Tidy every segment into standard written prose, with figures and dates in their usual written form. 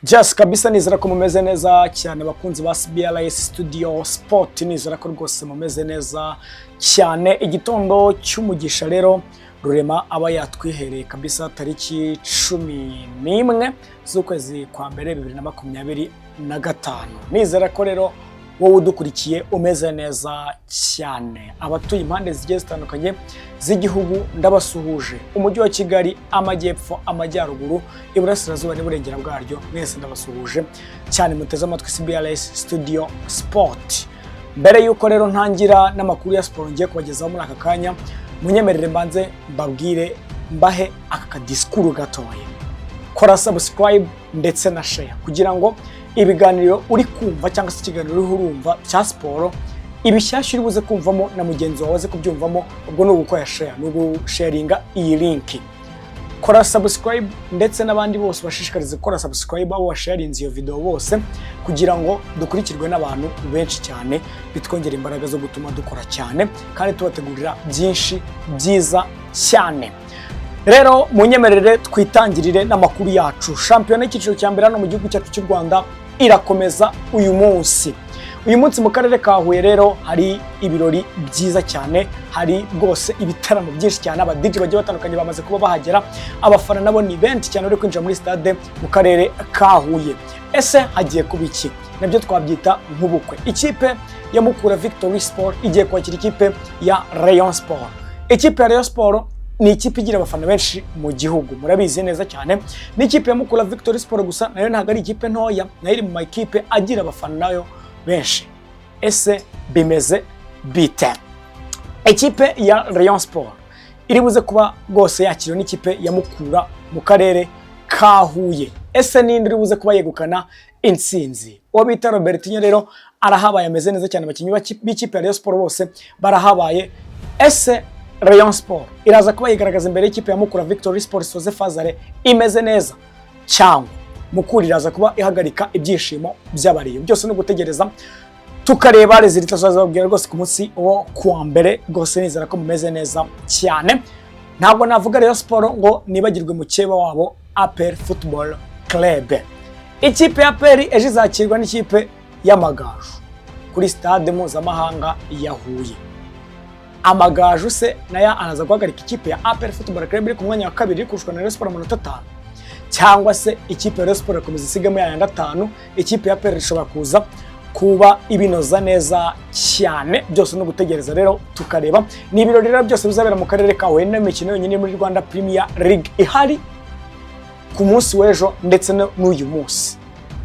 Just kabisa, nizera ko mumeze neza cyane, abakunzi ba CBRS Studio Sport. Nizera ko rwose mumeze neza cyane. Igitondo cy'umugisha rero Rurema aba yatwihereye kabisa, tariki 11 z'ukwezi kwa mbere 2025. Nizera ko rero wowe udukurikiye umeze neza cyane. Abatuye impande zigiye zitandukanye z'igihugu ndabasuhuje: umujyi wa Kigali, amajyepfo, amajyaruguru, iburasirazuba n'iburengera bwaryo, mwese ndabasuhuje cyane. Muteze amatwi CBRS Studio Sport. Mbere y'uko rero ntangira n'amakuru ya siporo ngiye kubagezaho muri aka kanya, munyemerere mbanze mbabwire, mbahe aka kadisikuru gatoya. Kora subscribe ndetse na share kugira ngo ibiganiro uri kumva cyangwa se ikiganiro uriho urumva cya siporo, ibishyashya uri buze kumvamo na mugenzi wawe aze kubyumvamo. Ubwo ni ugukora share, ni ugusharinga iyi link. Kora subscribe ndetse n'abandi bose bashishikarize gukora subscribe, abo washarinze iyo video bose, kugira ngo dukurikirwe n'abantu benshi cyane, bitwongera imbaraga zo gutuma dukora cyane kandi tubategurira byinshi byiza cyane. Rero munyemerere twitangirire n'amakuru yacu. Shampiyona y'icyiciro cya mbere hano mu gihugu cyacu cy'u Rwanda irakomeza uyu munsi. Uyu munsi mu karere ka Huye rero hari ibirori byiza cyane, hari rwose ibitaramo byinshi cyane. Aba DJ bagiye batandukanye bamaze kuba bahagera, abafana nabo ni benshi cyane bari kwinjira muri stade mu karere ka Huye. Ese hagiye kuba iki? Nabyo twabyita nk'ubukwe. Ikipe ya Mukura Victory Sport igiye kwakira ikipe ya Rayon Sport. Ikipe ya Rayon Sport ni ikipe igira abafana benshi mu gihugu, murabizi neza cyane. N'ikipe ya Mukura Victory Sport gusa nayo ntabwo ari ikipe ntoya, nayo iri mu makipe agira abafana nayo benshi. Ese bimeze bite? Ikipe ya Rayon Sport iri buze kuba rwose yakiriwe n'ikipe ya Mukura mu karere ka Huye. Ese ninde uri buze kuba yegukana intsinzi? Uwo bita Robertinho rero arahabaye, ameze neza cyane. Abakinnyi b'ikipe ya Rayon Sport bose barahabaye. Ese Rayon Sport iraza kuba yigaragaza imbere y'ikipe ya Mukura Victory Sport isoze phase aller imeze neza, cyangwa Mukura iraza kuba ihagarika ibyishimo by'abariyo? Byose no gutegereza tukareba résultat, tuzababwira rwose ku munsi wo kuwa mbere. Rwose nizera ko mumeze neza cyane. Ntabwo navuga Rayon Sport ngo nibagirwe mukeba wabo, APR Football Club. Ikipe ya APR ejo izakirwa n'ikipe y'Amagaju kuri stade mpuzamahanga ya Huye. Amagaju se nayo araza guhagarika ikipe ya APR Football Club iri ku mwanya wa kabiri, iri kurushwa na Rayon Sport amanota 5, cyangwa se ikipe ya Rayon Sport ikomeza isigamo yayandi 5, ikipe ya APR ishobora kuza kuba ibinoza neza cyane? Byose no gutegereza rero tukareba. Ni ibirori rero byose bizabera mu karere ka Huye, n'imikino yonyine muri Rwanda Premier League ihari ku munsi w'ejo ndetse n'uyu munsi.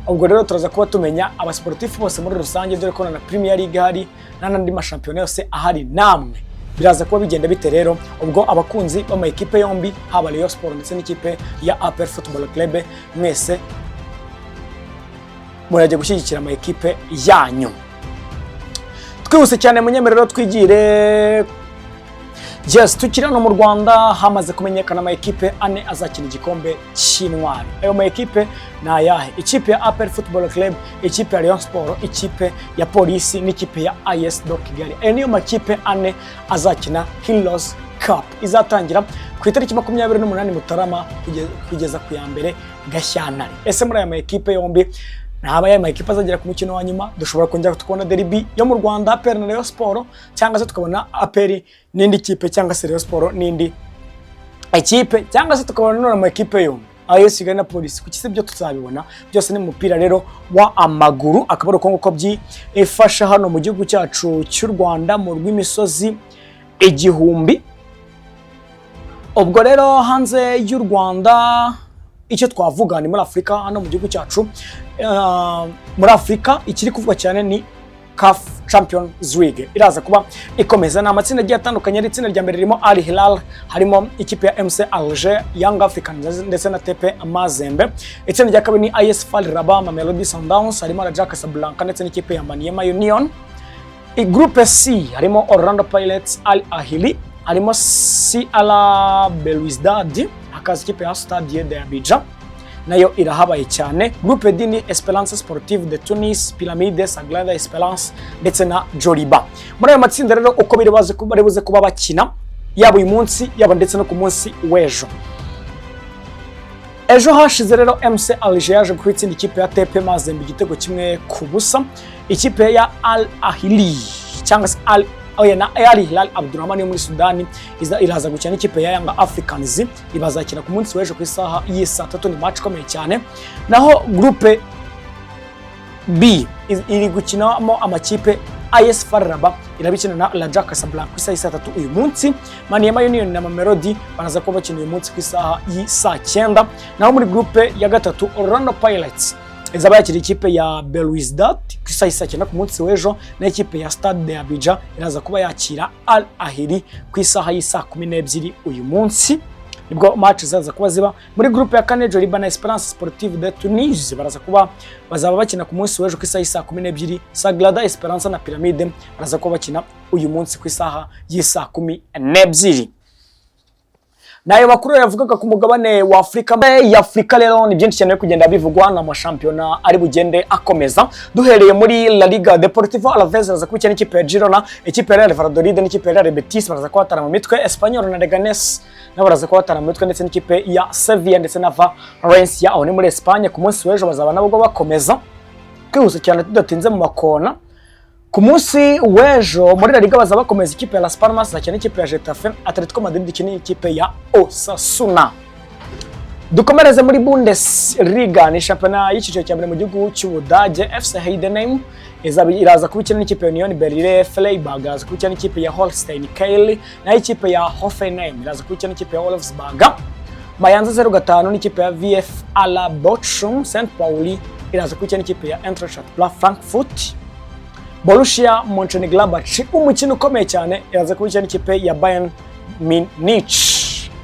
Ubwo rero turaza kuba tumenya abasportifu bose muri rusange, dore ko na Premier League ihari n'andi mashampiyona yose ahari. Namwe biraza kuba bigenda bite rero? Ubwo abakunzi b'amakipe yombi, haba Rayon Sport ndetse n'ikipe ya APR Football Club, mwese murajya gushyigikira amakipe yanyu. Twihuse cyane, munyemerero twigire. Yes, tukiri hano mu Rwanda, hamaze kumenyekana ama ekipe ane azakina igikombe cy'intwari. Ayo ma ekipe ni ayahe? Ikipe ya APR Football Club, ikipe ya Rayon Sport, ikipe ya Polisi n'ikipe ya AS do Kigali. Ayo niyo makipe ane azakina Heroes Cup izatangira ku itariki 28 Mutarama kugeza ku ya 1 Gashyantare. Ese muri aya ma ekipe yombi ntaba aya makipe azagera ku mukino wa nyuma? Dushobora kongera tukabona derby yo mu Rwanda, APR na Rayon Sport, cyangwa se tukabona APR n'indi kipe, cyangwa se Rayon Sport n'indi ekipe, cyangwa se tukabona none amakipe yombi, AS Kigali na Polisi? Kuki se byo tuzabibona? Byose ni mu mupira rero wa amaguru. Akaba ari uko nguko byifasha hano mu gihugu cyacu cy'u Rwanda, mu rw'imisozi igihumbi. Ubwo rero hanze y'u Rwanda icyo twavuga ni muri Afurika. Hano mu gihugu cyacu, muri Afurika ikiri kuvugwa cyane ni CAF Champions League iraza kuba ikomeza. Ni amatsinda agiye atandukanye. Ari itsinda rya mbere ririmo Al Hilal, harimo ikipe ya MC Alger, Young Africans ndetse na TP Mazembe. Itsinda rya kabiri ni AS FAR Rabat, Mamelodi Sundowns, harimo Raja Casablanca ndetse n'ikipe ya Maniema Union. Groupe C harimo Orlando Pirates, Al Ahly, harimo CR Belouizdad, hakaza ikipe ya Stade de Abidjan nayo irahabaye cyane. Groupe D ni Esperance Sportive de Tunis, Pyramids, Sagrada Esperance ndetse na Joliba. Muri ayo matsinda rero uko biri baze bari buze kuba bakina, yaba uyu munsi, yaba ndetse no ku munsi w'ejo. Ejo hashize rero MC Alger yaje gutsinda ikipe ya TP Mazembe igitego 1-0. Ikipe ya Al Ahly cyangwa se Al oya na Al Hilal Abdurrahman yo muri Sudani iraza gukina n'ikipe ya Yanga Africans, ibazakina ku munsi w'ejo ku isaha y'i 3:00. Ni match ikomeye cyane. Naho groupe B iri gukinamo amakipe: AS FAR Rabat irabikina na Raja Casablanca ku isaha y'i 3:00 uyu munsi. Maniema Union na Mamelodi baraza kuba bakina uyu munsi ku isaha y'i 9:00. Naho muri groupe ya gatatu, Orlando Pirates izaba yakira ikipe ya Belouizdad ku isaha y'i 9:00 ku munsi w'ejo, na ikipe ya Stade de Abidjan iraza kuba yakira Al Ahly ku isaha y'i 12:00 uyu munsi, nibwo match zaza kuba ziba. Muri groupe ya kane, Joliba na Esperance Sportive de Tunis baraza kuba bazaba bakina ku munsi w'ejo ku isaha y'i 12:00. Sagrada Esperança na Pyramide baraza kuba bakina uyu munsi ku isaha y'i 12:00. Nayo makuru yavugaga ku mugabane wa Afurika. Ya Afurika rero ni byinshi cyane biri kugenda bivugwa n'amashampiyona ari bugende akomeza. Duhereye muri La Liga, Deportivo Alaves baraza kubikina n'ikipe ya Girona, ikipe ya Real Valladolid n'ikipe ya Real Betis baraza kubatara mu mitwe, Espanyol na Leganes nabo baraza kubatara mu mitwe, ndetse n'ikipe ya Sevilla ndetse na Valencia. Aho ni muri Espagne, ku munsi w'ejo bazaba nabwo bakomeza. Twihuse cyane tudatinze mu makona, ku munsi w'ejo muri La Liga baza bakomeza: ikipe ya Las Palmas izakina n'ikipe ya Getafe, Atletico Madrid ikina n'ikipe ya Osasuna. Dukomereze muri Bundesliga, ni shampiyona y'icyiciro cya mbere mu gihugu cy'Ubudage. FC Heidenheim izaba iraza kuba ikina n'ikipe ya Union Berlin, Freiburg iraza kuba ikina n'ikipe ya Holstein Kiel, naho ikipe ya Hoffenheim iraza kuba ikina n'ikipe ya Wolfsburg. Mainz 05 n'ikipe ya VfL Bochum, St Pauli iraza kuba ikina n'ikipe ya Eintracht Frankfurt. Borussia Mönchengladbach, umukino ukomeye cyane, iraza kuba ikina n'ikipe ya Bayern Munich.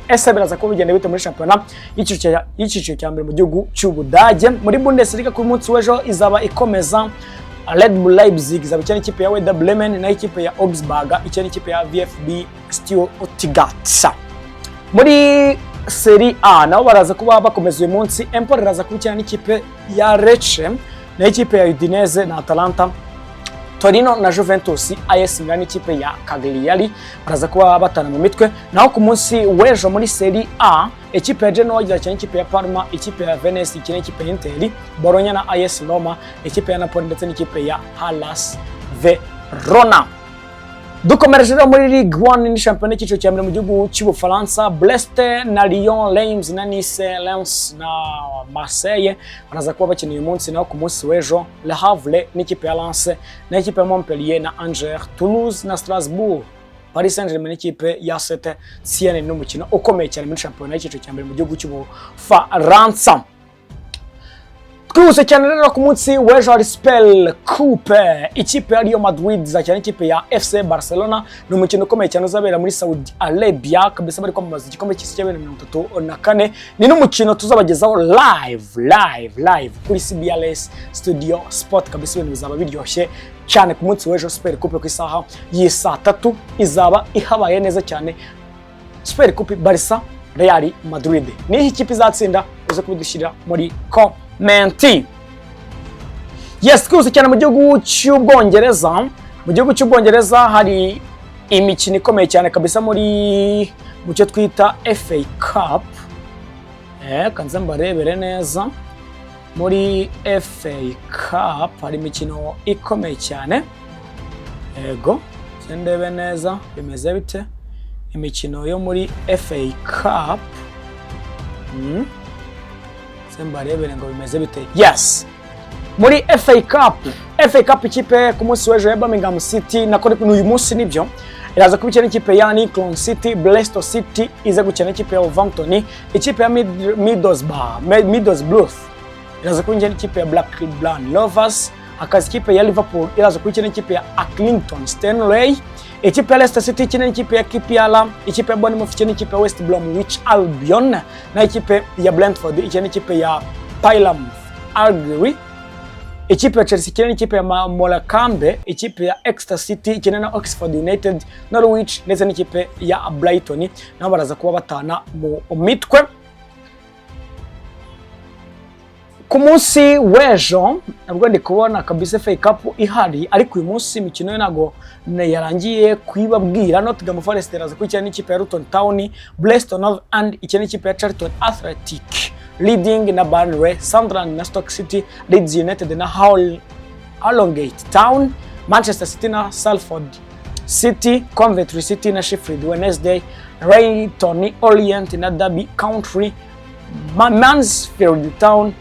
Ese biraza kuba bigenda bite muri shampiyona y'icyiciro cya mbere mu gihugu cy'Ubudage? Muri Bundesliga ku munsi w'ejo izaba ikomeza: Red Bull Leipzig izaba ikina n'ikipe ya Werder Bremen, naho ikipe ya Augsburg ikina n'ikipe ya VfB Stuttgart. Muri Serie A nabo baraza kuba bakomeza uyu munsi: Empoli iraza kuba ikina n'ikipe ya Lecce, naho ikipe ya Udinese na Atalanta, Torino na Juventus, AS Milan n'ikipe ya Cagliari baraza kuba batana mu mitwe. Naho ku munsi w'ejo muri Serie A, ikipe ya Genoa izakina n'ikipe ya Parma, ikipe ya Venice ikina n'ikipe ya Inter, Bologna na AS Roma, ikipe ya Napoli ndetse n'ikipe ya Hellas Verona. Dukomereje rero muri Ligue 1, ni shampiyona y'icyiciro cya mbere mu gihugu cy'Ubufaransa: Brest na Lyon, Reims na Nice, Lens na Marseille baraza kuba bakina uyu munsi. Naho ku munsi w'ejo, Le Havre n'ikipe ya Lens, n'ikipe ya Montpellier na Angers, Toulouse na Strasbourg, Paris Saint-Germain n'ikipe ya Saint-Etienne. Ni umukino ukomeye cyane muri shampiyona y'icyiciro cya mbere mu gihugu cy'Ubufaransa. Twihuse cyane rero, ku munsi w'ejo hari Super Coupe, ikipe ya Real Madrid izakina n'ikipe ya FC Barcelona. Ni umukino ukomeye cyane uzabera muri Saudi Arabia kabisa, bari kwamamaza igikombe cy'isi cya 2034. Ni n'umukino tuzabagezaho live, live, live kuri CBRS Studio Sport kabisa. Ibintu bizaba biryoshye cyane ku munsi w'ejo. Super Coupe ku isaha y'i 3:00 izaba ihabaye neza cyane. Super Coupe, Barca Real Madrid, niho ikipe izatsinda? Uze kubidushyira muri comment. Yes, twihuse cyane mu gihugu cy'Ubwongereza. Mu gihugu cy'Ubwongereza hari imikino ikomeye cyane kabisa muri mu cyo twita FA Cup. Kanze mbarebere neza, muri FA Cup hari imikino ikomeye cyane. Yego, ndebe neza bimeze bite imikino yo muri FA Cup. Mbarebere ngo bimeze bite. Yes, muri FA Cup, FA Cup, ikipe ku munsi w'ejo ya Birmingham City, nako ni uyu munsi nibyo, iraza kuba ikina n'ikipe ya Lincoln City, Bristol City iza gukina n'ikipe ya Wolverhampton, ikipe ya Middlesbrough iraza kuba ikina n'ikipe ya Blackburn Rovers, hakaza ikipe ya Liverpool iraza kuba ikina n'ikipe ya Accrington Stanley, ikipe ya Leicester City ikina n'ikipe ya QPR, ikipe ya Bournemouth ikina n'ikipe ya West Bromwich Albion, na ikipe ya Brentford ikina n'ikipe ya Plymouth Argyle, ikipe ya Chelsea ikina n'ikipe ya Morecambe, ikipe ya Exeter City ikina na Oxford United, Norwich ndetse n'ikipe ya Brighton nabo baraza kuba batana mu mitwe. Ku munsi w'ejo nabwo ndi kubona kabisa FA Cup ihari, ariko uyu munsi imikino yo ntabwo yarangiye kuyibabwira. Nottingham Forest iraza kwikina n'ikipe ya Luton Town, Preston North End ikina n'ikipe ya Charlton Athletic. Reading na Burnley, Sunderland na Stoke City, Leeds United na Hull, Harrogate Town, Manchester City na Salford City, Coventry City na Sheffield Wednesday, Leyton Orient na Derby County, Mansfield Town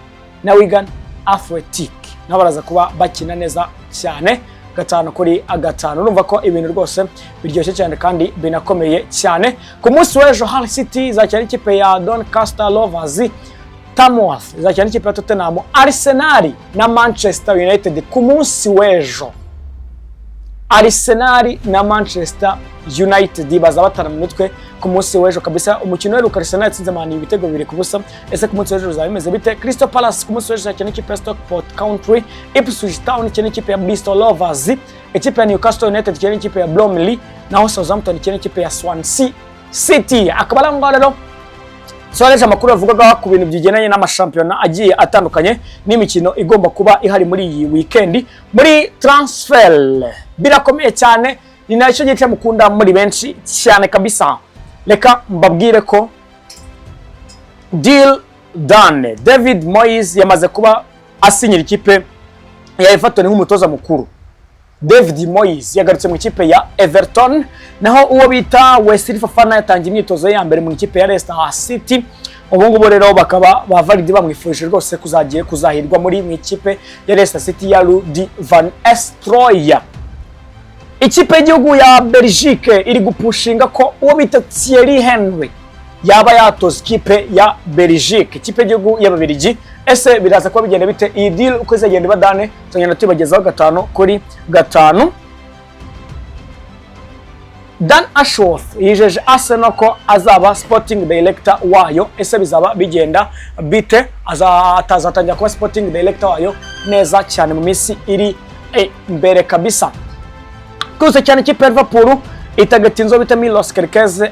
na Wigan Athletic. Nabo baraza kuba bakina neza cyane 5-5. Urumva ko ibintu rwose biryoshye cyane kandi binakomeye cyane. Ku munsi w'ejo, Hull City izakina n'ikipe ya Doncaster Rovers, Tamworth izakina n'ikipe ya Tottenham, Arsenal na Manchester United. Ku munsi w'ejo Arsenal na Manchester United baza batana mu mitwe ku munsi w'ejo kabisa. Umukino uheruka, Arsenal yatsinze Man U ibitego 2-0. Ese ku munsi w'ejo bizaba bimeze bite? Crystal Palace ku munsi w'ejo izakina n'ikipe ya Stockport County, Ipswich Town ikina n'ikipe ya Bristol Rovers, ikipe ya Newcastle United ikina n'ikipe ya Bromley, naho Southampton ikina n'ikipe ya Swansea City. Akaba ari aho ngaho rero soreje amakuru avugaga ku bintu bigendanye n'amashampiyona agiye atandukanye n'imikino igomba kuba ihari muri iyi weekend. Muri transfer birakomeye cyane, ni nacyo gice mukunda muri benshi cyane kabisa. Reka mbabwire ko deal done, David Moyes yamaze kuba asinyira ikipe ya Everton nk'umutoza mukuru. David Moyes yagarutse mu ikipe ya Everton. Naho uwo bita Wesley Fofana yatangiye imyitozo ye ya mbere mu ikipe ya Leicester City. Ubu ngubu rero bakaba ba Vardy bamwifurije rwose kuzagiye kuzahirwa muri mu ikipe ya Leicester City ya Ruud van Nistelrooy. Ikipe y'igihugu ya Belgique iri gupushinga ko uwo bita Thierry Henry yaba yatoza ikipe ya Belgique, ikipe y'igihugu y'Ababiligi. Ese biraza kuba bigenda bite? Iyi deal uko izagenda iba done, tugenda tubagezaho 5-5. Dan Ashworth yijeje Arsenal ko azaba sporting director wayo. Ese bizaba bigenda bite? Azatangira kuba sporting director wayo neza cyane mu minsi iri imbere kabisa. Twese cyane, ikipe ya Liverpool itagatinzo bita Milos Kerkez,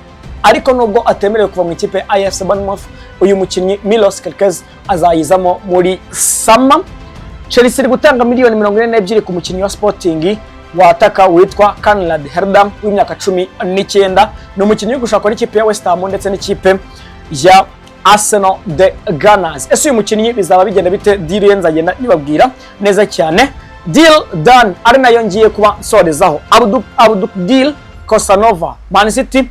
ariko nubwo atemerewe kuva mu ikipe ya AFC Bournemouth, uyu mukinnyi Milos Kerkez azayizamo muri summer. Chelsea iri gutanga miliyoni 42 ku mukinnyi wa Sporting wataka witwa Conrad Herdam w'imyaka 19. Ni umukinnyi uri gushakwa n'ikipe ya West Ham ndetse n'ikipe ya Arsenal, the Gunners. Ese uyu mukinnyi bizaba bigenda bite? Deal ye nzagenda nibabwira neza cyane. Deal done ari nayo ngiye kuba nsorezaho. Abdukodir Khusanov, Man City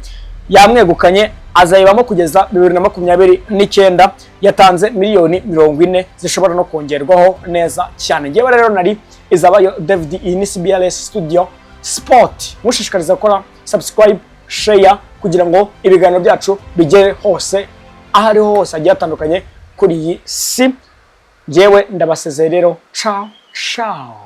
yamwegukanye, azayibamo kugeza 2029. Yatanze miliyoni 40 zishobora no kongerwaho neza cyane. Ngewe rero nari Izabayo David, iyi ni CBRS Studio Sport. Mushishikariza gukora subscribe, share, kugira ngo ibiganiro byacu bigere hose, aho ariho hose hagiye hatandukanye kuri iyi si. Ngewe ndabasezeye rero, ciao ciao.